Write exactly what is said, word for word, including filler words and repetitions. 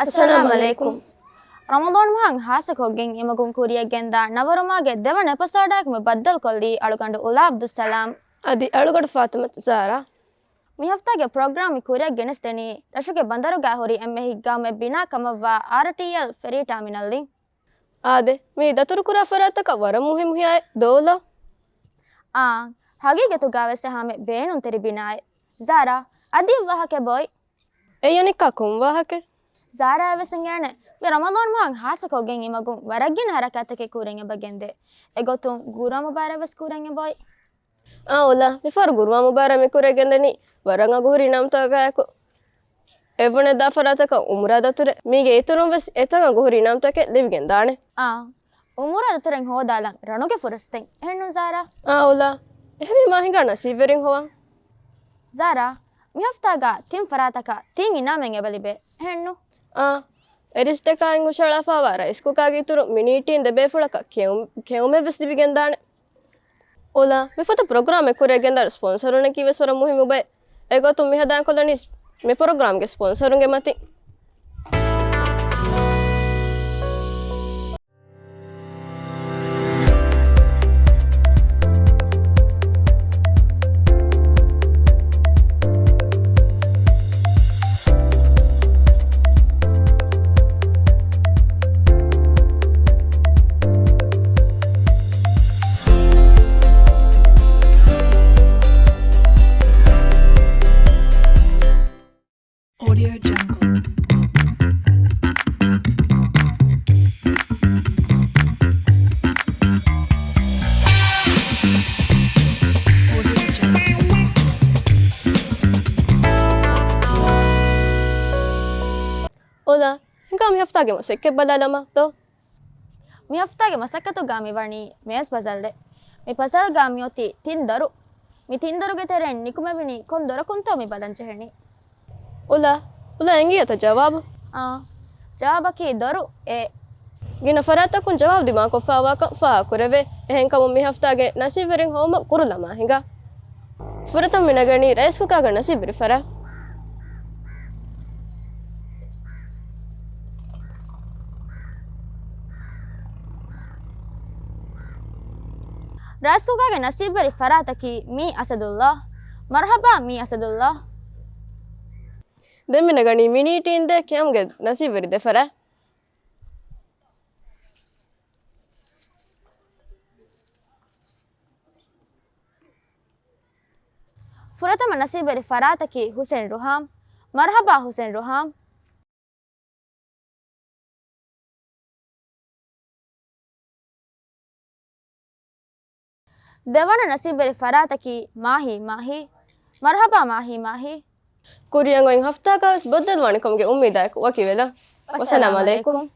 އައްސަލާމު ޢަލައިކުމް. ރަމަޟާން މަހަށް ހާއްސަކޮށްގެން އެމަގުން ކުރިއަށްގެންދާ ނަވަރުމާގެ ދެވަނަ އެޕިސޯޑާއެކު މި ބައްދަލުކޮށްލީ އަޅުގަނޑު އުލާ ޢަބްދުއްސަލާމް. އަދި އަޅުގަނޑު ފާތިމަތު ޒާރާ. މި ހަފްތާގެ ޕްރޮގްރާމް މި ކުރިއަށް ގެނެސްދެނީ ރަށުގެ ބަނދަރުގަ ހުރި އެންމެ ހިތްގައުމެއް ބިނާ ކަމަށްވާ އާރްޓީއެލް ފެރީ ޓާމިނަލްއިން. އާދެ، މި ދަތުރުކުރާ ފަރާތަކަށް ވަރަށް މުހިއްމު ހިޔާއެއް ދޯލާ. އާނ، ހަގީގަތުގަވެސް ހަމެ ބޭނުންތެރި ބިނާއެއް. ޒާރާ، އަދި ވާހަކަ ބޮއި. އެއީ އަނެއްކާ ކޮން ވާހަކަ؟ ޒާރާ ވެސް އިނގޭނެ، މި ރަމަޟާން މަހަށް ހާއްސަކޮށްގެން އެމަގުން ވަރަށް ގިނަ ހަރަކާތްތަކެއް ކުރިއަށް އެބަގެންދޭ. އެގޮތުން ގުރުއާން މުބާރާތް ވެސް ކުރިއަށް އެބައޮތް. އާ އުލާ، މިފަހަރު ގުރުއާން މުބާރާތް މި ކުރިއަށް ގެންދަނީ ވަރަށް އަގުހުރި އިނާމްތަކާއެކު. އެއްވަނަ ދާ ފަރާތަކަށް އުމުރާ ދަތުރެއް. މީގެ އިތުރުން ވެސް އެތަން އަގުހުރި އިނާމްތަކެއް ލިބިގެން ދާނެ. އާ، އުމުރާ ދަތުރެއް ހޯދާލަން ރަނުގެ ފުރުސަތެއް އެހެންނު ޒާރާ. އާ އުލާ، އެހެންވީމާ ހިނގާ ނަސީބުވެރިން ހޮވާ. ޒާރާ، މި ހަފްތާގަ ތިން ފަރާތަކަށް ތިން އިނާމެއް އެބަ ލިބޭ އެހެންނު؟ އާ، އެ ރިސްޓަކާއިން ހުށަހަޅާފައިވާ ރައިސް ކުކާގެ އިތުރުން މިނީޓީން ދެބޭފުޅަކަށް ކެއު-، ކެއުމެއް ވެސް ލިބިގެންދާނެ. އުލާ، މި ފޮތަށް ޕްރޮގްރާމެއް ކުރިއަށް ގެންދާ ސްޕޮންސަރުންނަކީ ވެސް ވަރަށް މުހިއްމު ބައެއް. އެގޮތުން މި ހަދާން ކޮށްލަނީ މި ޕްރޮގްރާމްގެ ސްޕޮންސަރުންގެ މަތިން. Audio Jungle. Audio Jungle. އުލާ، ހިނގާ މި ހަފްތާގެ މަސައްކަތް ބަލާލަމާ ދޯ. މި ހަފްތާގެ މަސައްކަތުގަ މިވަނީ މޭޒް ޕަޒަލްއެއް. މި ޕަޒަލްގަ މިއޮތީ ތިން ދޮރު. މި ތިން ދޮރުގެ ތެރެއިން ނިކުމެވިނީ ކޮން ދޮރަކުންތޯ މި ބަލަން ޖެހެނީ. އުލާ، އުލާ އެނގި އޮތަ ޖަވާބު؟ އާ، ޖަވާބަކީ ދޮރު އޭ. ގިނަ ފަރާތްތަކުން ޖަވާބު ދިމާކޮށްފައިވާކަން ފާހަގަކުރެވޭ. އެހެންކަމުން މި ހަފްތާގެ ނަސީބުވެރިން ހޮވުމަށް ކުރުލަމާ ހިނގާ. ފުރަތަމަ މި ނަގަނީ ރައިސް ކުކާގެ ނަސީބުވެރި ފަރާތް. ރައިސް ކުކާގެ ނަސީބުވެރި ފަރާތަކީ މީ އަސަދުއްލާ. މަރުޙަބާ މީ އަސަދުއްލާ. ދެން މި ނަގަނީ މިނީޓީން ދޭ ކެއުމުގެ ނަސީބުވެރި ދެ ފަރާތް. ފުރަތަމަ ނަސީބުވެރި ފަރާތަކީ ހުސެން ރުހާމް. މަރުޙަބާ ހުސެން ރުހާމް. ދެވަނަ ނަސީބުވެރި ފަރާތަކީ މާހީ މާހީ. މަރުޙަބާ މާހީ މާހީ. ކުރިއަށް އޮތް ހަފްތާގަވެސް ބައްދަލުވާނެ ކަމުގެ އުއްމީދާއެކު ވަކިވެލަން. ވައްސަލާމް ޢަލައިކުމް.